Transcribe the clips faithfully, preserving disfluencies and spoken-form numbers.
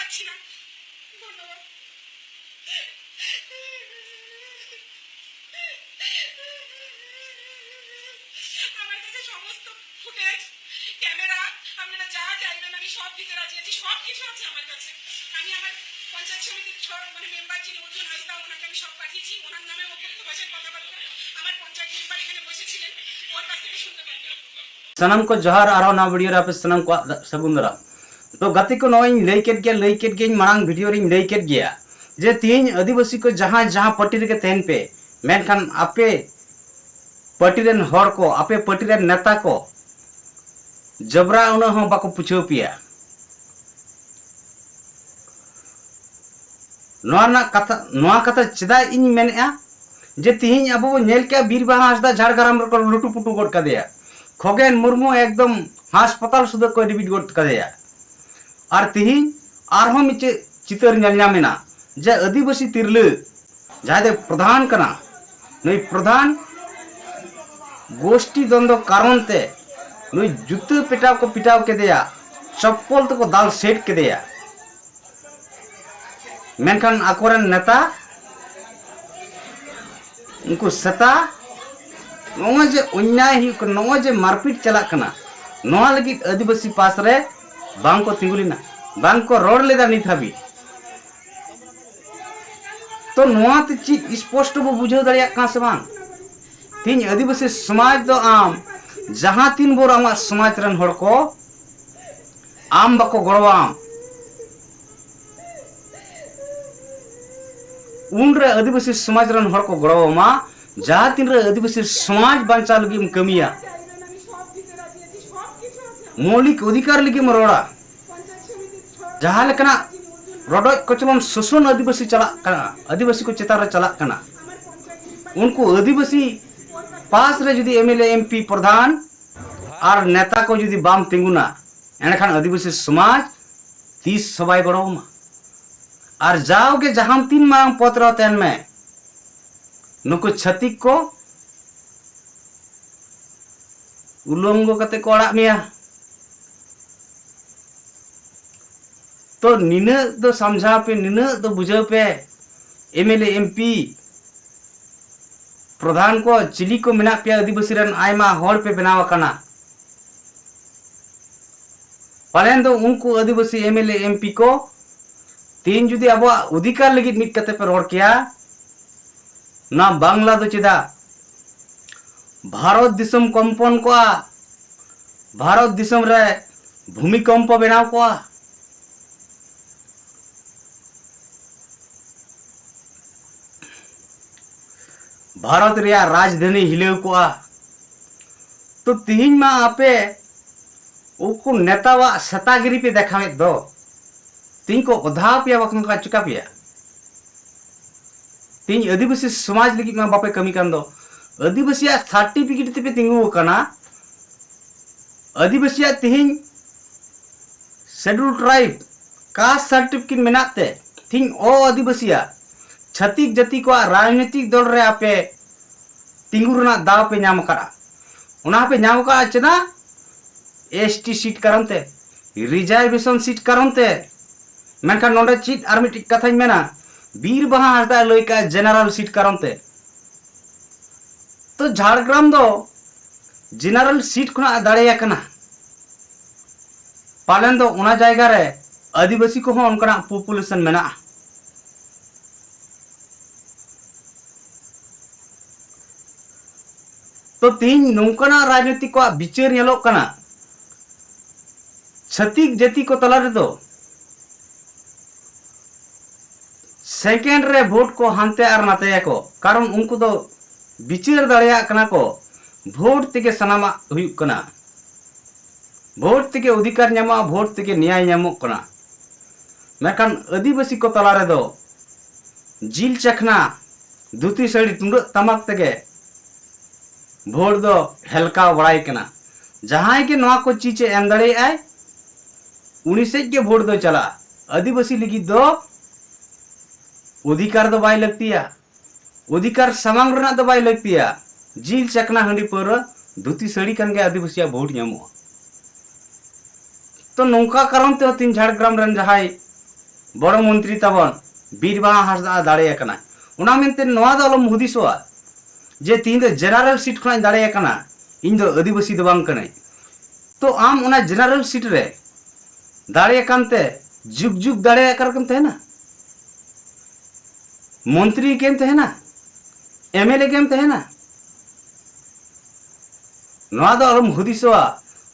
পারছি না। ধন্যবাদ। আমার কাছে সমস্ত ফুটেজ, ক্যামেরা, আপনারা যা চাইবেন আমি সব দিতে রাজি আছি, সব কিছু আছে আমার কাছে। আমি আমার পঞ্চায়েত সমিতির ছ-, মানে মেম্বার যিনি অর্জুন হাঁসদা, ওনাকে আমি সব পাঠিয়েছি, ওনার নামে অকথ্য ভাষায় কথাবার্তা। আমার পঞ্চায়েত মেম্বার এখানে বসেছিলেন, ওর কাছ থেকে শুনতে পারবেন। ᱥᱟᱱᱟᱢ ᱠᱚ ᱡᱚᱦᱟᱨ, ᱟᱨᱦᱚᱸ ᱱᱟᱣᱟ ᱵᱷᱤᱰᱤᱭᱳ ᱨᱮ ᱟᱯᱮ ᱥᱟᱱᱟᱢ ᱠᱚᱣᱟᱜ ᱫᱟ-, ᱥᱟᱹᱜᱩᱱ ᱫᱟᱨᱟᱢ᱾ ᱛᱚ ᱜᱟᱛᱮ ᱠᱚ, ᱱᱚᱜᱼᱚᱭ ᱤᱧ ᱞᱟᱹᱭ ᱠᱮᱫ ᱜᱮᱭᱟ, ᱞᱟᱹᱭ ᱠᱮᱫ ᱜᱮᱭᱟᱧ, ᱢᱟᱲᱟᱝ ᱵᱷᱤᱰᱤᱭᱳ ᱨᱤᱧ ᱞᱟᱹᱭ ᱠᱮᱫ ᱜᱮᱭᱟ ᱡᱮ ᱛᱤᱦᱤᱧ ᱟᱹᱫᱤᱵᱟᱹᱥᱤ ᱠᱚ ᱡᱟᱦᱟᱸᱭ ᱡᱟᱦᱟᱸ ᱯᱟᱨᱴᱤ ᱨᱮᱜᱮ ᱛᱟᱦᱮᱱ ᱯᱮ, ᱢᱮᱱᱠᱷᱟᱱ ᱟᱯᱮ ᱯᱟᱨᱴᱤ ᱨᱮᱱ ᱦᱚᱲ ᱠᱚ, ᱟᱯᱮ ᱯᱟᱨᱴᱤ ᱨᱮᱱ ᱱᱮᱛᱟ ᱠᱚ ᱡᱚᱵᱽᱨᱟ ᱩᱱᱟᱹᱜ ᱦᱚᱸ ᱵᱟᱠᱚ ᱯᱩᱪᱷᱟᱹᱣ ᱯᱮᱭᱟ᱾ ᱱᱚᱣᱟ ᱨᱮᱱᱟᱜ ᱠᱟᱛᱷᱟ, ᱱᱚᱣᱟ ᱠᱟᱛᱷᱟ ᱪᱮᱫᱟᱜ ᱤᱧ ᱢᱮᱱᱮᱫᱼᱟ? ᱡᱮ ᱛᱤᱦᱤᱧ ᱟᱵᱚ ᱵᱚᱱ ᱧᱮᱞ ᱠᱮᱜᱼᱟ, ᱵᱤᱨ ᱵᱟᱦᱟ ᱦᱟᱸᱥᱫᱟ ᱡᱷᱟᱲᱜᱨᱟᱢ ᱨᱮᱠᱚ ᱞᱩᱴᱩ ᱯᱩᱴᱩ ᱜᱚᱫ ᱠᱟᱫᱮᱭᱟ, ᱠᱷᱚᱜᱮᱱ ᱢᱩᱨᱢᱩ ᱮᱠᱫᱚᱢ ᱦᱟᱥᱯᱟᱛᱟᱞ ᱥᱩᱫᱷᱟᱹ ᱠᱚ ᱮᱰᱢᱤᱴ ᱜᱚᱫ ᱠᱟᱫᱮᱭᱟ᱾ ᱟᱨ ᱛᱤᱦᱤᱧ ᱟᱨᱦᱚᱸ ᱢᱤᱫᱴᱮᱡ ᱪᱤᱛᱟᱹᱨ ᱧᱮᱞ ᱧᱟᱢ ᱮᱱᱟ ᱡᱮ ᱟᱹᱫᱤᱵᱟᱹᱥᱤ ᱛᱤᱨᱞᱟᱹ ᱡᱟᱦᱟᱸᱭ ᱫᱚ ᱯᱨᱚᱫᱷᱟᱱ ᱠᱟᱱᱟ, ᱱᱩᱭ ᱯᱨᱚᱫᱷᱟᱱ ᱜᱳᱥᱴᱤ ᱫᱚᱱᱫᱚ ᱠᱟᱨᱚᱱ ᱛᱮ ᱱᱩᱭ ᱡᱩᱛᱟᱹ ᱯᱮᱴᱟᱣ ᱠᱚ ᱯᱮᱴᱟᱣ ᱠᱮᱫᱮᱭᱟ, ᱪᱚᱯᱯᱚᱞ ᱛᱮᱠᱚ ᱫᱟᱞ ᱥᱮᱴ ᱠᱮᱫᱮᱭᱟ᱾ ᱢᱮᱱᱠᱷᱟᱱ ᱟᱠᱚᱨᱮᱱ ᱱᱮᱛᱟ ᱩᱱᱠᱩ ᱥᱮᱛᱟ, ᱱᱚᱜᱼᱚᱭ ᱡᱮ ᱚᱱᱱᱭᱟᱭ ᱦᱩᱭᱩᱜ ᱠᱟᱱᱟ, ᱱᱚᱜᱼᱚᱭ ᱡᱮ ᱢᱟᱨᱯᱤᱴ ᱪᱟᱞᱟᱜ ᱠᱟᱱᱟ, ᱱᱚᱣᱟ ᱞᱟᱹᱜᱤᱫ ᱟᱹᱫᱤᱵᱟᱹᱥᱤ ᱯᱟᱥ ᱨᱮ ᱵᱟᱝ ᱠᱚ ᱛᱤᱸᱜᱩ ᱞᱮᱱᱟ, ᱵᱟᱝ ᱠᱚ ᱨᱚᱲ ᱞᱮᱫᱟ ᱱᱤᱛ ᱦᱟᱹᱵᱤᱡ᱾ ᱛᱚ ᱱᱚᱣᱟ ᱛᱮ ᱪᱮᱫ ᱥᱯᱚᱥᱴᱚ ᱵᱚ ᱵᱩᱡᱷᱟᱹᱣ ᱫᱟᱲᱮᱭᱟᱜ ᱠᱟᱱᱟ ᱥᱮ ᱵᱟᱝ? ᱛᱮᱦᱮᱧ ᱟᱹᱫᱤᱵᱟᱹᱥᱤ ᱥᱚᱢᱟᱡᱽ ᱫᱚ ᱟᱢ ᱡᱟᱦᱟᱸ ᱛᱤᱱ ᱵᱷᱳᱨ ᱟᱢᱟᱜ ᱥᱚᱢᱟᱡᱽ ᱨᱮᱱ ᱦᱚᱲ ᱠᱚ ᱟᱢ ᱵᱟᱠᱚ ᱜᱚᱲᱚᱣᱟᱢ, ᱩᱱᱨᱮ ᱟᱹᱫᱤᱵᱟᱹᱥᱤ ᱥᱚᱢᱟᱡᱽ ᱨᱮᱱ ᱦᱚᱲ ᱠᱚ ᱜᱚᱲᱚᱣᱟᱢᱟ, ᱡᱟᱦᱟᱸ ᱛᱤᱱᱨᱮ ᱟᱹᱫᱤᱵᱟᱹᱥᱤ ᱥᱚᱢᱟᱡᱽ ᱵᱟᱧᱪᱟᱣ ᱞᱟᱹᱜᱤᱫ ᱮᱢ ᱠᱟᱹᱢᱤᱭᱟ, ᱢᱳᱣᱞᱤᱠ ᱚᱫᱷᱤᱠᱟᱨ ᱞᱟᱹᱜᱤᱫ ᱮᱢ ᱨᱚᱲᱟ, ᱡᱟᱦᱟᱸ ᱞᱮᱠᱟᱱᱟᱜ ᱨᱚᱰᱚᱡ ᱠᱚᱪᱞᱚᱱ ᱥᱳᱥᱚᱱ ᱟᱹᱫᱤᱵᱟᱹᱥᱤ ᱪᱟᱞᱟᱜ ᱠᱟᱱᱟ, ᱟᱹᱫᱤᱵᱟᱹᱥᱤ ᱠᱚ ᱪᱮᱛᱟᱱ ᱨᱮ ᱪᱟᱞᱟᱜ ᱠᱟᱱᱟ, ᱩᱱᱠᱩ ᱟᱹᱫᱤᱵᱟᱹᱥᱤ ᱯᱟᱥ ᱨᱮ ᱡᱩᱫᱤ M L A, M P, ᱯᱨᱚᱫᱷᱟᱱ ᱟᱨ ᱱᱮᱛᱟ ᱠᱚ ᱡᱩᱫᱤ ᱵᱟᱢ ᱛᱤᱸᱜᱩᱱᱟ, ᱮᱸᱰᱮᱠᱷᱟᱱ ᱟᱹᱫᱤᱵᱟᱹᱥᱤ ᱥᱚᱢᱟᱡᱽ ᱛᱤᱥ ᱦᱚᱸ ᱵᱟᱭ ᱜᱚᱲᱚ ᱟᱢᱟ᱾ ᱟᱨ ᱡᱟᱣᱜᱮ ᱡᱟᱦᱟᱸ ᱛᱤᱱ ᱢᱟᱨᱟᱝ ᱯᱚᱫᱽ ᱨᱮᱦᱚᱸ ᱛᱟᱦᱮᱱ ᱢᱮ, ᱱᱩᱠᱩ ᱪᱷᱟᱹᱛᱤᱠ ᱠᱚ ᱩᱞᱚᱝᱜᱚ ᱠᱟᱛᱮ ᱠᱚ ᱟᱲᱟᱜ ᱢᱮᱭᱟ᱾ ᱛᱚ ᱱᱤᱱᱟᱹᱜ ᱫᱚ ᱥᱟᱢᱡᱷᱟᱣ ᱯᱮ, ᱱᱤᱱᱟᱹᱜ ᱫᱚ ᱵᱩᱡᱷᱟᱹᱣ ᱯᱮ, M L A, M P, ᱯᱨᱚᱫᱷᱟᱱ ᱠᱚ, ᱪᱤᱞᱤ ᱠᱚ ᱢᱮᱱᱟᱜ ᱯᱮᱭᱟ, ᱟᱹᱫᱤᱵᱟᱹᱥᱤ ᱨᱮᱱ ᱟᱭᱢᱟ ᱦᱚᱲ ᱯᱮ ᱵᱮᱱᱟᱣ ᱟᱠᱟᱱᱟ᱾ ᱯᱟᱞᱮᱱ ᱫᱚ ᱩᱱᱠᱩ ᱟᱹᱫᱤᱵᱟᱹᱥᱤ M L A, M P ᱠᱚ ᱛᱮᱦᱮᱧ ᱡᱩᱫᱤ ᱟᱵᱚᱣᱟᱜ ᱚᱫᱷᱤᱠᱟᱨ ᱞᱟᱹᱜᱤᱫ ᱢᱤᱫ ᱠᱟᱛᱮ ᱯᱮ ᱨᱚᱲ ᱠᱮᱭᱟ, ᱱᱚᱣᱟ ᱵᱟᱝᱞᱟ ᱫᱚ ᱪᱮᱫᱟᱜ ᱵᱷᱟᱨᱚᱛ ᱫᱤᱥᱚᱢ ᱠᱚᱢᱯᱚᱱ ᱠᱚᱜᱼᱟ? ᱵᱷᱟᱨᱚᱛ ᱫᱤᱥᱚᱢ ᱨᱮ ᱵᱷᱩᱢᱤᱠᱚᱢᱯᱚ ᱵᱮᱱᱟᱣ ᱠᱚᱜᱼᱟ? ᱵᱷᱟᱨᱚᱛ ᱨᱮᱭᱟᱜ ᱨᱟᱡᱽᱫᱷᱟᱱᱤ ᱦᱤᱞᱟᱹᱣ ᱠᱚᱜᱼᱟ? ᱛᱚ ᱛᱤᱦᱤᱧ ᱢᱟ ᱟᱯᱮ ᱩᱱᱠᱩ ᱱᱮᱛᱟᱣᱟᱜ ᱥᱮᱛᱟᱜᱤᱨᱤ ᱯᱮ ᱫᱮᱠᱷᱟᱣᱮᱫ ᱫᱚ, ᱛᱤᱦᱤᱧ ᱠᱚ ᱚᱫᱷᱟᱣ ᱯᱮᱭᱟ, ᱵᱟᱠᱷᱟᱱ ᱠᱚ ᱪᱤᱠᱟ ᱯᱮᱭᱟ? ᱛᱤᱦᱤᱧ ᱟᱹᱫᱤᱵᱟᱹᱥᱤ ᱥᱚᱢᱟᱡᱽ ᱞᱟᱹᱜᱤᱫ ᱢᱟ ᱵᱟᱯᱮ ᱠᱟᱹᱢᱤ ᱠᱟᱱ ᱫᱚ, ᱟᱹᱫᱤᱵᱟᱹᱥᱤᱭᱟᱜ ᱥᱟᱨᱴᱤᱯᱷᱤᱠᱮᱴ ᱛᱮᱯᱮ ᱛᱤᱸᱜᱩ ᱟᱠᱟᱱᱟ᱾ ᱟᱹᱫᱤᱵᱟᱹᱥᱤᱭᱟᱜ ᱛᱤᱦᱤᱧ ᱥᱮᱰᱩᱞ ᱴᱨᱟᱭᱤᱵᱽ ᱠᱟᱥᱴ ᱥᱟᱨᱴᱤᱯᱷᱤᱠᱮᱴ ᱢᱮᱱᱟᱜ ᱛᱮ ᱛᱤᱦᱤᱧ ᱚ ᱟᱹᱫᱤᱵᱟᱹᱥᱤᱭᱟᱜ, ᱪᱷᱟᱹᱛᱤᱠ ᱡᱟᱹᱛᱤ ᱠᱚᱣᱟᱜ ᱨᱟᱡᱽᱱᱤᱛᱤᱠ ᱫᱚᱞ ᱨᱮ ᱟᱯᱮ ᱛᱤᱸᱜᱩ ᱨᱮᱱᱟᱜ ᱫᱟᱣ ᱯᱮ ᱧᱟᱢ ᱟᱠᱟᱫᱼᱟ᱾ ᱚᱱᱟ ᱦᱚᱸᱯᱮ ᱧᱟᱢ ᱟᱠᱟᱫᱼᱟ ᱪᱮᱫᱟᱜ? ᱮᱥ ᱴᱤ ᱥᱤᱴ ᱠᱟᱨᱚᱱ ᱛᱮ, ᱨᱤᱡᱟᱨᱵᱷᱮᱥᱚᱱ ᱥᱤᱴ ᱠᱟᱨᱚᱱ ᱛᱮ᱾ ᱢᱮᱱᱠᱷᱟᱱ ᱱᱚᱰᱮ ᱪᱮᱫ ᱟᱨ ᱢᱤᱫᱴᱤᱡ ᱠᱟᱛᱷᱟᱧ ᱢᱮᱱᱟ, ᱵᱤᱨ ᱵᱟᱦᱟ ᱦᱟᱸᱥᱫᱟᱜ ᱞᱟᱹᱭ ᱠᱟᱜᱼᱟ ᱡᱮᱱᱟᱨᱮᱞ ᱥᱤᱴ ᱠᱟᱨᱚᱱ ᱛᱮ᱾ ᱛᱚ ᱡᱷᱟᱲᱜᱨᱟᱢ ᱫᱚ ᱡᱮᱱᱟᱨᱮᱞ ᱥᱤᱴ ᱠᱷᱚᱱᱟᱜ ᱮ ᱫᱟᱲᱮᱭᱟᱠᱟᱱᱟ᱾ ᱯᱟᱞᱮᱱ ᱫᱚ ᱚᱱᱟ ᱡᱟᱭᱜᱟ ᱨᱮ ᱟᱹᱫᱤᱵᱟᱹᱥᱤ ᱠᱚᱦᱚᱸ ᱚᱱᱠᱟᱱᱟᱜ ᱯᱚᱯᱩᱞᱮᱥᱚᱱ ᱢᱮᱱᱟᱜᱼᱟ᱾ ᱛᱚ ᱛᱮᱦᱮᱧ ᱱᱚᱝᱠᱟᱱᱟᱜ ᱨᱟᱡᱽᱱᱤᱛᱤ ᱠᱚᱣᱟᱜ ᱵᱤᱪᱟᱹᱨ ᱧᱮᱞᱚᱜ ᱠᱟᱱᱟ, ᱪᱷᱟᱹᱛᱤᱠ ᱡᱟᱹᱛᱤ ᱠᱚ ᱛᱟᱞᱟ ᱨᱮᱫᱚ ᱥᱮᱠᱮᱱᱰ ᱨᱮ ᱵᱷᱳᱴ ᱠᱚ ᱦᱟᱱᱛᱮ ᱟᱨ ᱱᱟᱛᱮᱭᱟᱠᱚ, ᱠᱟᱨᱚᱱ ᱩᱱᱠᱩ ᱫᱚ ᱵᱤᱪᱟᱹᱨ ᱫᱟᱲᱮᱭᱟᱜ ᱠᱟᱱᱟ ᱠᱚ, ᱵᱷᱳᱴ ᱛᱮᱜᱮ ᱥᱟᱱᱟᱢᱟᱜ ᱦᱩᱭᱩᱜ ᱠᱟᱱᱟ, ᱵᱷᱳᱴ ᱛᱮᱜᱮ ᱚᱫᱷᱤᱠᱟᱨ ᱧᱟᱢᱚᱜᱼᱟ, ᱵᱷᱳᱴ ᱛᱮᱜᱮ ᱱᱮᱭᱟᱭ ᱧᱟᱢᱚᱜ ᱠᱟᱱᱟ᱾ ᱢᱮᱱᱠᱷᱟᱱ ᱟᱹᱫᱤᱵᱟᱹᱥᱤ ᱠᱚ ᱛᱟᱞᱟ ᱨᱮᱫᱚ ᱡᱤᱞ ᱪᱟᱠᱷᱱᱟ, ᱫᱷᱩᱛᱤ ᱥᱟᱹᱲᱤ, ᱴᱩᱸᱰᱟᱹᱜ ᱴᱟᱢᱟᱠ ᱛᱮᱜᱮ ᱵᱷᱳᱴ ᱫᱚ ᱦᱮᱞᱠᱟᱣ ᱵᱟᱲᱟᱭ ᱠᱟᱱᱟ᱾ ᱡᱟᱦᱟᱸᱭ ᱜᱮ ᱱᱚᱣᱟ ᱠᱚ ᱪᱤᱡᱽ ᱮ ᱮᱢ ᱫᱟᱲᱮᱭᱟᱜᱼᱟᱭ, ᱩᱱᱤ ᱥᱮᱫ ᱜᱮ ᱵᱷᱳᱴ ᱫᱚ ᱪᱟᱞᱟᱜᱼᱟ᱾ ᱟᱹᱫᱤᱵᱟᱹᱥᱤ ᱞᱟᱹᱜᱤᱫ ᱫᱚ ᱚᱫᱷᱤᱠᱟᱨ ᱫᱚ ᱵᱟᱭ ᱞᱟᱹᱠᱛᱤᱭᱟ, ᱚᱫᱷᱤᱠᱟᱨ ᱥᱟᱢᱟᱝ ᱨᱮᱱᱟᱜ ᱫᱚ ᱵᱟᱭ ᱞᱟᱹᱠᱛᱤᱭᱟ᱾ ᱡᱤᱞ ᱪᱟᱠᱷᱱᱟ, ᱦᱟᱺᱰᱤ ᱯᱟᱹᱣᱨᱟᱹ, ᱫᱷᱩᱛᱤ ᱥᱟᱹᱲᱤ ᱠᱷᱟᱱ ᱜᱮ ᱟᱹᱫᱤᱵᱟᱹᱥᱤᱭᱟᱜ ᱵᱷᱳᱴ ᱧᱟᱢᱚᱜᱼᱟ᱾ ᱛᱚ ᱱᱚᱝᱠᱟ ᱠᱟᱨᱚᱱ ᱛᱮ ᱛᱤᱦᱤᱧ ᱡᱷᱟᱲᱜᱨᱟᱢ ᱨᱮᱱ ᱡᱟᱦᱟᱸᱭ ᱵᱚᱲᱚ ᱢᱚᱱᱛᱨᱤ ᱛᱟᱵᱚᱱ ᱵᱤᱨ ᱵᱟᱦᱟ ᱦᱟᱸᱥᱫᱟ ᱫᱟᱲᱮ ᱟᱠᱟᱱᱟᱭ᱾ ᱚᱱᱟ ᱢᱮᱱᱛᱮ ᱱᱚᱣᱟ ᱫᱚ ᱟᱞᱚᱢ ᱦᱩᱫᱤᱥᱚᱜᱼᱟ ᱡᱮ ᱛᱤᱦᱤᱧ ᱫᱚ ᱡᱮᱱᱟᱨᱮᱞ ᱥᱤᱴ ᱠᱷᱚᱱᱟᱜ ᱤᱧ ᱫᱟᱲᱮ ᱟᱠᱟᱱᱟ, ᱤᱧ ᱫᱚ ᱟᱹᱫᱤᱵᱟᱹᱥᱤ ᱫᱚ ᱵᱟᱝ ᱠᱟᱹᱱᱟᱹᱧ᱾ ᱛᱚ ᱟᱢ ᱚᱱᱟ ᱡᱮᱱᱟᱨᱮᱞ ᱥᱤᱴ ᱨᱮ ᱫᱟᱲᱮ ᱟᱠᱟᱱ ᱛᱮ ᱡᱩᱜᱽ ᱡᱩᱜᱽ ᱫᱟᱲᱮ ᱟᱠᱟᱱ ᱨᱮᱜᱮᱢ ᱛᱟᱦᱮᱱᱟ? ᱢᱚᱱᱛᱨᱤ ᱜᱮᱢ ᱛᱟᱦᱮᱱᱟ? ᱮᱢ ᱮᱞ ᱮ ᱜᱮᱢ ᱛᱟᱦᱮᱱᱟ? ᱱᱚᱣᱟ ᱫᱚ ᱟᱞᱚᱢ ᱦᱩᱫᱤᱥᱚᱜᱼᱟ᱾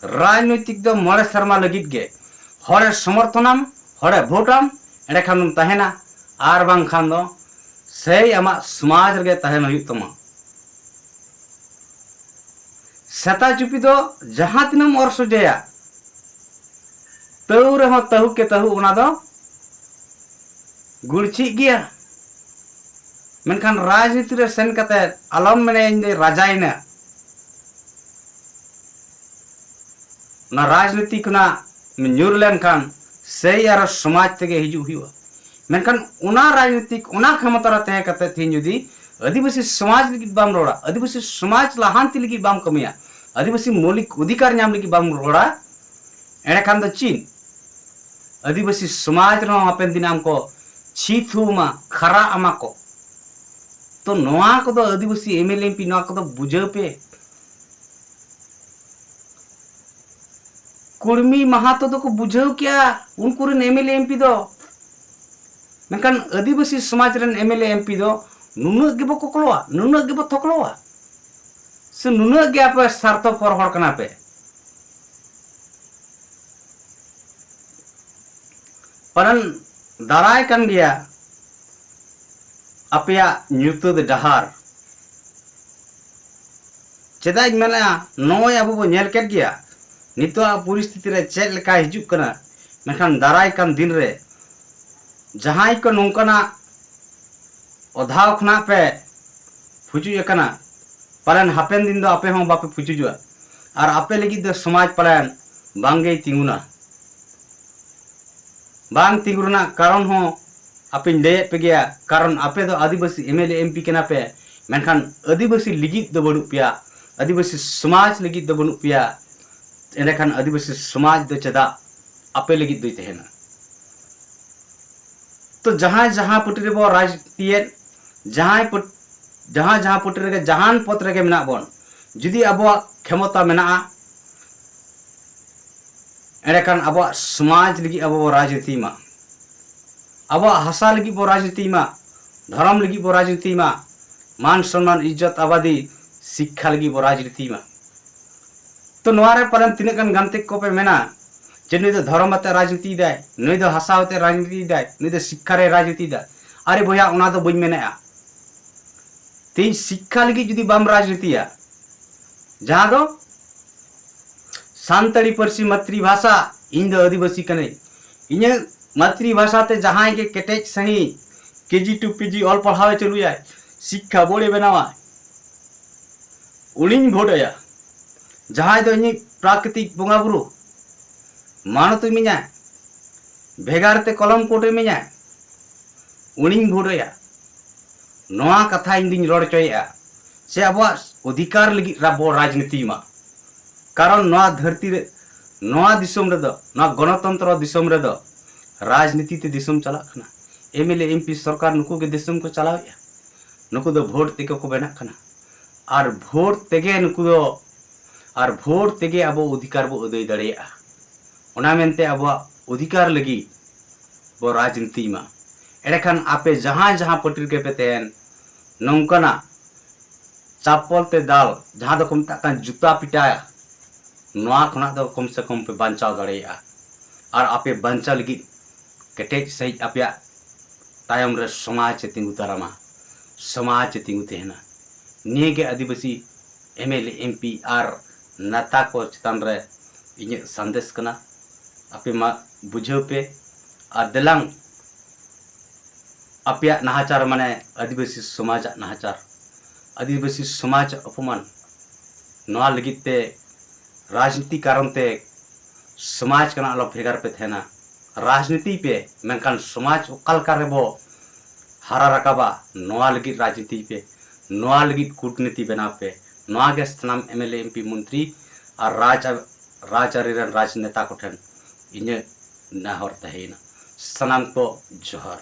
ᱨᱟᱡᱽᱱᱳᱭᱛᱤᱠ ᱫᱚ ᱢᱚᱬᱮ ᱥᱮᱨᱢᱟ ᱞᱟᱹᱜᱤᱫ ᱜᱮ᱾ ᱦᱚᱲᱮ ᱥᱚᱢᱚᱨᱛᱷᱚᱱᱟᱢ, ᱦᱚᱲᱮ ᱵᱷᱳᱴᱟᱢ, ᱮᱸᱰᱮᱠᱷᱟᱱ ᱫᱚᱢ ᱛᱟᱦᱮᱱᱟ, ᱟᱨ ᱵᱟᱝᱠᱷᱟᱱ ᱫᱚ ᱥᱮᱭ ᱟᱢᱟᱜ ᱥᱚᱢᱟᱡᱽ ᱨᱮᱜᱮ ᱛᱟᱦᱮᱱ ᱦᱩᱭᱩᱜ ᱛᱟᱢᱟ᱾ ᱥᱮᱛᱟ ᱪᱩᱯᱤ ᱫᱚ ᱡᱟᱦᱟᱸ ᱛᱤᱱᱟᱹᱜ ᱮᱢ ᱚᱨ ᱥᱚᱡᱷᱮᱭᱟ, ᱛᱟᱹᱣ ᱨᱮᱦᱚᱸ ᱛᱟᱹᱦᱩ ᱠᱮ ᱛᱟᱹᱦᱩ ᱚᱱᱟ ᱫᱚ ᱜᱩᱲᱪᱷᱤᱜ ᱜᱮᱭᱟ᱾ ᱢᱮᱱᱠᱷᱟᱱ ᱨᱟᱡᱽᱱᱤᱛᱤ ᱨᱮ ᱥᱮᱱ ᱠᱟᱛᱮ ᱟᱞᱚᱢ ᱢᱮᱱᱟ ᱤᱧ ᱫᱚᱧ ᱨᱟᱡᱟᱭᱮᱱᱟ᱾ ᱚᱱᱟ ᱨᱟᱡᱽᱱᱤᱛᱤ ᱠᱷᱚᱱᱟᱜ ᱧᱩᱨ ᱞᱮᱱᱠᱷᱟᱱ ᱥᱮᱭ ᱟᱨᱚ ᱥᱚᱢᱟᱡᱽ ᱛᱮᱜᱮ ᱦᱤᱡᱩᱜ ᱦᱩᱭᱩᱜᱼᱟ᱾ ᱢᱮᱱᱠᱷᱟᱱ ᱚᱱᱟ ᱨᱟᱡᱽᱱᱤᱛᱤᱠ, ᱚᱱᱟ ᱠᱷᱮᱢᱚᱛᱟ ᱨᱮ ᱛᱟᱦᱮᱸ ᱠᱟᱛᱮ ᱛᱮᱦᱮᱧ ᱡᱩᱫᱤ ᱟᱹᱫᱤᱵᱟᱹᱥᱤ ᱥᱚᱢᱟᱡᱽ ᱞᱟᱹᱜᱤᱫ ᱵᱟᱢ ᱨᱚᱲᱟ, ᱟᱹᱫᱤᱵᱟᱹᱥᱤ ᱥᱚᱢᱟᱡᱽ ᱞᱟᱦᱟᱱᱛᱤ ᱞᱟᱹᱜᱤᱫ ᱵᱟᱢ ᱠᱟᱹᱢᱤᱭᱟ, ᱟᱹᱫᱤᱵᱟᱹᱥᱤ ᱢᱳᱣᱞᱤᱠ ᱚᱫᱷᱤᱠᱟᱨ ᱧᱟᱢ ᱞᱟᱹᱜᱤᱫ ᱵᱟᱢ ᱨᱚᱲᱟ, ᱮᱸᱰᱮᱠᱷᱟᱱ ᱫᱚ ᱪᱮᱫ? ᱟᱹᱫᱤᱵᱟᱹᱥᱤ ᱥᱚᱢᱟᱡᱽ ᱨᱮᱦᱚᱸ ᱦᱟᱯᱮᱱ ᱫᱤᱱ ᱟᱢ ᱠᱚ ᱪᱷᱤ ᱛᱷᱩ ᱟᱢᱟ, ᱠᱷᱟᱨᱟ ᱟᱢᱟ ᱠᱚ᱾ ᱛᱚ ᱱᱚᱣᱟ ᱠᱚᱫᱚ ᱟᱹᱫᱤᱵᱟᱹᱥᱤ M L A M P, ᱱᱚᱣᱟ ᱠᱚᱫᱚ ᱵᱩᱡᱷᱟᱹᱣ ᱯᱮ᱾ ᱠᱩᱲᱢᱤ ᱢᱟᱦᱟᱛᱚ ᱫᱚᱠᱚ ᱵᱩᱡᱷᱟᱹᱣ ᱠᱮᱜᱼᱟ ᱩᱱᱠᱩ ᱨᱮᱱ M L A M P ᱫᱚ᱾ ᱢᱮᱱᱠᱷᱟᱱ ᱟᱹᱫᱤᱵᱟᱹᱥᱤ ᱥᱚᱢᱟᱡᱽ ᱨᱮᱱ M L A M P ᱫᱚ ᱱᱩᱱᱟᱹᱜ ᱜᱮᱵᱚ ᱠᱚᱠᱞᱚᱣᱟ, ᱱᱩᱱᱟᱹᱜ ᱜᱮᱵᱚ ᱛᱷᱚᱠᱞᱚᱣᱟ, ᱥᱮ ᱱᱩᱱᱟᱹᱜ ᱜᱮ ᱟᱯᱮ ᱥᱟᱨᱛᱷᱚᱯᱚᱨ ᱦᱚᱲ ᱠᱟᱱᱟ ᱯᱮ? ᱯᱟᱞᱮᱱ ᱫᱟᱨᱟᱭ ᱠᱟᱱ ᱜᱮᱭᱟ ᱟᱯᱮᱭᱟᱜ ᱧᱩᱛᱟᱹᱛ ᱰᱟᱦᱟᱨ᱾ ᱪᱮᱫᱟᱜ ᱤᱧ ᱢᱮᱱᱮᱫᱼᱟ, ᱱᱚᱜᱼᱚᱭ ᱟᱵᱚ ᱵᱚ ᱧᱮᱞ ᱠᱮᱫ ᱜᱮᱭᱟ ᱱᱤᱛᱚᱜᱟᱜ ᱯᱚᱨᱤᱥᱛᱷᱤᱛᱤ ᱨᱮ ᱪᱮᱫ ᱞᱮᱠᱟ ᱦᱤᱡᱩᱜ ᱠᱟᱱᱟ, ᱢᱮᱱᱠᱷᱟᱱ ᱫᱟᱨᱟᱭ ᱠᱟᱱ ᱫᱤᱱ ᱨᱮ ᱡᱟᱦᱟᱸᱭ ᱠᱚ ᱱᱚᱝᱠᱟᱱᱟᱜ ᱚᱫᱷᱟᱣ ᱠᱷᱚᱱᱟᱜ ᱯᱮ ᱯᱷᱩᱪᱩᱡ ᱟᱠᱟᱱᱟ, ᱯᱟᱞᱮᱱ ᱦᱟᱯᱮᱱ ᱫᱤᱱ ᱫᱚ ᱟᱯᱮ ᱦᱚᱸ ᱵᱟᱯᱮ ᱯᱷᱩᱪᱩᱡᱚᱜᱼᱟ᱾ ᱟᱨ ᱟᱯᱮ ᱞᱟᱹᱜᱤᱫ ᱫᱚ ᱥᱚᱢᱟᱡᱽ ᱯᱟᱞᱮᱱ ᱵᱟᱝᱜᱮᱭ ᱛᱤᱸᱜᱩᱱᱟ᱾ ᱵᱟᱝ ᱛᱤᱸᱜᱩ ᱨᱮᱱᱟᱜ ᱠᱟᱨᱚᱱ ᱦᱚᱸ ᱟᱯᱮᱧ ᱞᱟᱹᱭᱮᱫ ᱯᱮ ᱜᱮᱭᱟ, ᱠᱟᱨᱚᱱ ᱟᱯᱮ ᱫᱚ ᱟᱹᱫᱤᱵᱟᱹᱥᱤ M L A M P ᱠᱟᱱᱟ ᱯᱮ, ᱢᱮᱱᱠᱷᱟᱱ ᱟᱹᱫᱤᱵᱟᱹᱥᱤ ᱞᱟᱹᱜᱤᱫ ᱫᱚ ᱵᱟᱹᱱᱩᱜ ᱯᱮᱭᱟ, ᱟᱹᱫᱤᱵᱟᱹᱥᱤ ᱥᱚᱢᱟᱡᱽ ᱞᱟᱹᱜᱤᱫ ᱫᱚ ᱵᱟᱹᱱᱩᱜ ᱯᱮᱭᱟ᱾ ᱮᱸᱰᱮᱠᱷᱟᱱ ᱟᱹᱫᱤᱵᱟᱹᱥᱤ ᱥᱚᱢᱟᱡᱽ ᱫᱚ ᱪᱮᱫᱟᱜ ᱟᱯᱮ ᱞᱟᱹᱜᱤᱫ ᱫᱚᱭ ᱛᱟᱦᱮᱱᱟ᱾ ᱛᱚ ᱡᱟᱦᱟᱸᱭ ᱡᱟᱦᱟᱸ ᱯᱟᱹᱴᱤ ᱨᱮᱵᱚ ᱨᱟᱡᱽᱱᱤᱛᱤᱭᱮᱫ, ᱡᱟᱦᱟᱸᱭ ᱯᱟᱹᱴ-, ᱡᱟᱦᱟᱸ ᱡᱟᱦᱟᱸ ᱯᱟᱹᱴᱤ ᱨᱮᱜᱮ, ᱡᱟᱦᱟᱱ ᱯᱚᱫᱽ ᱨᱮᱜᱮ ᱢᱮᱱᱟᱜ ᱵᱚᱱ, ᱡᱩᱫᱤ ᱟᱵᱚᱣᱟᱜ ᱠᱷᱮᱢᱚᱛᱟ ᱢᱮᱱᱟᱜᱼᱟ, ᱮᱸᱰᱮᱠᱷᱟᱱ ᱟᱵᱚᱣᱟᱜ ᱥᱚᱢᱟᱡᱽ ᱞᱟᱹᱜᱤᱫ ᱟᱵᱚ ᱵᱚ ᱨᱟᱡᱽᱱᱤᱛᱤᱭ ᱢᱟ, ᱟᱵᱚᱣᱟᱜ ᱦᱟᱥᱟ ᱞᱟᱹᱜᱤᱫ ᱵᱚ ᱨᱟᱡᱽᱱᱤᱛᱤᱭ ᱢᱟ, ᱫᱷᱚᱨᱚᱢ ᱞᱟᱹᱜᱤᱫ ᱵᱚ ᱨᱟᱡᱽᱱᱤᱛᱤᱭ ᱢᱟ, ᱢᱟᱱ ᱥᱚᱱᱢᱟᱱ ᱤᱡᱽᱡᱚᱛ ᱟᱵᱟᱫᱤ ᱥᱤᱠᱠᱷᱟ ᱞᱟᱹᱜᱤᱫ ᱵᱚ ᱨᱟᱡᱽᱱᱤᱛᱤᱭ ᱢᱟ᱾ ᱛᱚ ᱱᱚᱣᱟ ᱨᱮ ᱯᱟᱞᱮᱱ ᱛᱤᱱᱟᱹᱜ ᱜᱟᱱ ᱜᱟᱛᱮ ᱠᱚᱯᱮ ᱢᱮᱱᱟ ᱡᱮ ᱱᱩᱭ ᱫᱚ ᱫᱷᱚᱨᱚᱢ ᱟᱛᱮ ᱨᱟᱡᱽᱱᱤᱛᱤᱭ ᱫᱟᱭ, ᱱᱩᱭ ᱫᱚ ᱦᱟᱥᱟ ᱟᱛᱮ ᱨᱟᱡᱽᱱᱤᱛᱤᱭ ᱫᱟᱭ, ᱱᱩᱭ ᱫᱚ ᱥᱤᱠᱠᱷᱟ ᱨᱮ ᱨᱟᱡᱽᱱᱤᱛᱤᱭ ᱫᱟ᱾ ᱟᱨᱮ ᱵᱚᱭᱦᱟ, ᱚᱱᱟ ᱫᱚ ᱵᱟᱹᱧ ᱢᱮᱱᱮᱜᱼᱟ᱾ ᱛᱮᱦᱮᱧ ᱥᱤᱠᱠᱷᱟ ᱞᱟᱹᱜᱤᱫ ᱡᱩᱫᱤ ᱵᱟᱢ ᱨᱟᱡᱽᱱᱤᱛᱤᱭᱟ, ᱡᱟᱦᱟᱸ ᱫᱚ ᱥᱟᱱᱛᱟᱲᱤ ᱯᱟᱹᱨᱥᱤ ᱢᱟᱛᱨᱤ ᱵᱷᱟᱥᱟ, ᱤᱧ ᱫᱚ ᱟᱹᱫᱤᱵᱟᱹᱥᱤ ᱠᱟᱹᱱᱟᱹᱧ, ᱤᱧᱟᱹᱜ ᱢᱟᱛᱨᱤ ᱵᱷᱟᱥᱟ ᱛᱮ ᱡᱟᱦᱟᱸᱭ ᱜᱮ ᱠᱮᱴᱮᱡ ᱥᱟᱺᱦᱤᱡ ᱠᱮᱡᱤ ᱴᱩ ᱯᱤᱡᱤ ᱚᱞ ᱯᱟᱲᱦᱟᱣ ᱮ ᱪᱟᱹᱞᱩᱭᱟᱭ, ᱥᱤᱠᱠᱷᱟ ᱵᱳᱨᱰ ᱮ ᱵᱮᱱᱟᱣᱟ, ᱩᱱᱤᱧ ᱵᱷᱳᱴ ᱟᱭᱟ᱾ ᱡᱟᱦᱟᱸᱭ ᱫᱚ ᱤᱧᱤᱡ ᱯᱨᱟᱠᱨᱤᱛᱤᱠ ᱵᱚᱸᱜᱟ ᱵᱩᱨᱩ ᱢᱟᱱᱚᱛ ᱤᱢᱟᱹᱧᱟᱭ, ᱵᱷᱮᱜᱟᱨ ᱛᱮ ᱠᱚᱞᱚᱢ ᱠᱳᱰ ᱤᱢᱟᱹᱧᱟᱭ, ᱩᱱᱤᱧ ᱵᱷᱳᱴ ᱟᱭᱟ᱾ ᱱᱚᱣᱟ ᱠᱟᱛᱷᱟ ᱤᱧ ᱫᱩᱧ ᱨᱚᱲ ᱦᱚᱪᱚᱭᱮᱫᱼᱟ, ᱥᱮ ᱟᱵᱚᱣᱟᱜ ᱚᱫᱷᱤᱠᱟᱨ ᱞᱟᱹᱜᱤᱫ ᱨᱟᱵᱚ ᱨᱟᱡᱽᱱᱤᱛᱤᱭ ᱢᱟ᱾ ᱠᱟᱨᱚᱱ ᱱᱚᱣᱟ ᱫᱷᱟᱹᱨᱛᱤ ᱨᱮ, ᱱᱚᱣᱟ ᱫᱤᱥᱚᱢ ᱨᱮᱫᱚ, ᱱᱚᱣᱟ ᱜᱚᱱᱚᱛᱚᱱᱛᱨᱚ ᱫᱤᱥᱚᱢ ᱨᱮᱫᱚ ᱨᱟᱡᱽᱱᱤᱛᱤ ᱛᱮ ᱫᱤᱥᱚᱢ ᱪᱟᱞᱟᱜ ᱠᱟᱱᱟ᱾ M L A, M P, ᱥᱚᱨᱠᱟᱨ ᱱᱩᱠᱩ ᱜᱮ ᱫᱤᱥᱚᱢ ᱠᱚ ᱪᱟᱞᱟᱣᱮᱫᱼᱟ᱾ ᱱᱩᱠᱩ ᱫᱚ ᱵᱷᱳᱴ ᱛᱮᱜᱮ ᱠᱚ ᱵᱮᱱᱟᱜ ᱠᱟᱱᱟ᱾ ᱟᱨ ᱵᱷᱳᱴ ᱛᱮᱜᱮ ᱱᱩᱠᱩ ᱫᱚ, ᱟᱨ ᱵᱷᱳᱴ ᱛᱮᱜᱮ ᱟᱵᱚ ᱚᱫᱷᱤᱠᱟᱨ ᱵᱚ ᱟᱹᱫᱟᱹᱭ ᱫᱟᱲᱮᱭᱟᱜᱼᱟ᱾ ᱚᱱᱟ ᱢᱮᱱᱛᱮ ᱟᱵᱚᱣᱟᱜ ᱚᱫᱷᱤᱠᱟᱨ ᱞᱟᱹᱜᱤᱫ ᱵᱚ ᱨᱟᱡᱽᱱᱤᱛᱤᱭ ᱢᱟ᱾ ᱮᱸᱰᱮᱠᱷᱟᱱ ᱟᱯᱮ ᱡᱟᱦᱟᱸᱭ ᱡᱟᱦᱟᱸ ᱯᱟᱹᱴᱤ ᱨᱮᱜᱮ ᱯᱮ ᱛᱟᱦᱮᱱ, ᱱᱚᱝᱠᱟᱱᱟᱜ ᱪᱟᱯᱚᱞ ᱛᱮ ᱫᱟᱞ, ᱡᱟᱦᱟᱸ ᱫᱚᱠᱚ ᱢᱮᱛᱟᱜ ᱠᱟᱱ ᱡᱩᱛᱟ ᱯᱤᱴᱟ, ᱱᱚᱣᱟ ᱠᱷᱚᱱᱟᱜ ᱫᱚ ᱠᱚᱢ ᱥᱮ ᱠᱚᱢ ᱯᱮ ᱵᱟᱧᱪᱟᱣ ᱫᱟᱲᱮᱭᱟᱜᱼᱟ᱾ ᱟᱨ ᱟᱯᱮ ᱵᱟᱧᱪᱟᱣ ᱞᱟᱹᱜᱤᱫ ᱠᱮᱴᱮᱡ ᱥᱟᱺᱦᱤᱡ ᱟᱯᱮᱭᱟᱜ ᱛᱟᱭᱚᱢ ᱨᱮ ᱥᱚᱢᱟᱡᱽ ᱮ ᱛᱤᱸᱜᱩ ᱫᱟᱨᱟᱢᱟ, ᱥᱚᱢᱟᱡᱽ ᱮ ᱛᱤᱸᱜᱩ ᱛᱟᱦᱮᱱᱟ᱾ ᱱᱤᱭᱟᱹ ᱜᱮ ᱟᱹᱫᱤᱵᱟᱹᱥᱤ M L A, M P R ᱱᱮᱛᱟ ᱠᱚ ᱪᱮᱛᱟᱱ ᱨᱮ ᱤᱧᱟᱹᱜ ᱥᱟᱸᱫᱮᱥ ᱠᱟᱱᱟ᱾ ᱟᱯᱮ ᱢᱟ ᱵᱩᱡᱷᱟᱹᱣ ᱯᱮ, ᱟᱨ ᱫᱮᱞᱟᱝ ᱟᱯᱮᱭᱟᱜ ᱱᱟᱦᱟᱪᱟᱨ ᱢᱟᱱᱮ ᱟᱹᱫᱤᱵᱟᱹᱥᱤ ᱥᱚᱢᱟᱡᱟᱜ ᱱᱟᱦᱟᱪᱟᱨ, ᱟᱹᱫᱤᱵᱟᱹᱥᱤ ᱥᱚᱢᱟᱡᱽ ᱚᱯᱚᱢᱟᱱ, ᱱᱚᱣᱟ ᱞᱟᱹᱜᱤᱫ ᱛᱮ ᱨᱟᱡᱽᱱᱤᱛᱤ ᱠᱟᱨᱚᱱ ᱛᱮ ᱥᱚᱢᱟᱡᱽ ᱠᱷᱚᱱᱟᱜ ᱟᱞᱚ ᱵᱷᱮᱜᱟᱨ ᱯᱮ ᱛᱟᱦᱮᱱᱟ᱾ ᱨᱟᱡᱽᱱᱤᱛᱤ ᱯᱮ, ᱢᱮᱱᱠᱷᱟᱱ ᱥᱚᱢᱟᱡᱽ ᱚᱠᱟ ᱞᱮᱠᱟ ᱨᱮᱵᱚ ᱦᱟᱨᱟ ᱨᱟᱠᱟᱵᱟ, ᱱᱚᱣᱟ ᱞᱟᱹᱜᱤᱫ ᱨᱟᱡᱽᱱᱤᱛᱤ ᱯᱮ, ᱱᱚᱣᱟ ᱞᱟᱹᱜᱤᱫ ᱠᱩᱴᱱᱤᱛᱤ ᱵᱮᱱᱟᱣ ᱯᱮ᱾ ᱱᱚᱣᱟ ᱜᱮ ᱥᱟᱱᱟᱢ M L A, M P, ᱢᱚᱱᱛᱨᱤ ᱟᱨ ᱨᱟᱡᱽ, ᱨᱟᱡᱽᱟᱹᱨᱤ ᱨᱮᱱ ᱨᱟᱡᱽᱱᱮᱛᱟ ᱠᱚᱴᱷᱮᱱ ᱤᱧᱟᱹᱜ ᱱᱟᱦᱚᱨ ᱛᱟᱦᱮᱸᱭᱮᱱᱟ᱾ ᱥᱟᱱᱟᱢ ᱠᱚ ᱡᱚᱦᱟᱨ᱾